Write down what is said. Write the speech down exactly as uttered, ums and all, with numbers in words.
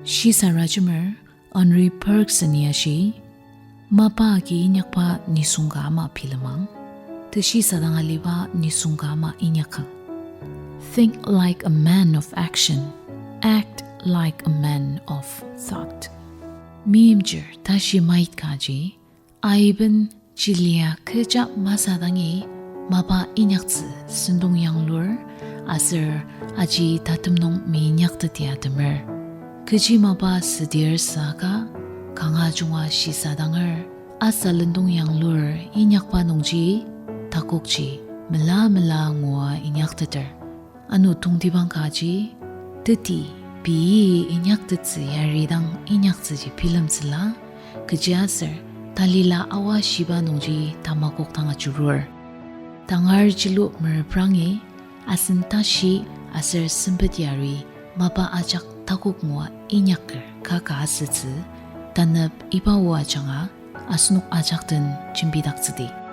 Shisarajemer Henri Bergson-i ashi, mapa agi inyakba nisung ka ama bilemang, teshisadang aliba nisung ka ama inyakang. Think like a man of action, act like a man of thought. Meimchir tashi mait kaji, aiben chilia kecha masadangi mapa inyaktsü sentong yanglur, aser aji tatem nung meinyaktetia temer. Kechi mapa südir saka kanga junga shisadanger, asa lendong yanglur inyakba nungji takokji mela mela ngua inyakteter. Ano tongtibang kaji, teti pei inyaktettsü yaridang inyaktsüji bilemtsüla, kechiaser talila awa shiba nungji tamakok dang ajurur. Tangar jilu mereprangi, asen tashi aser sempet yari mapa ajak takok ngua inyaker ka ka asütsü, tanep iba o ajanga asenok ajak den jembidaktsüdi.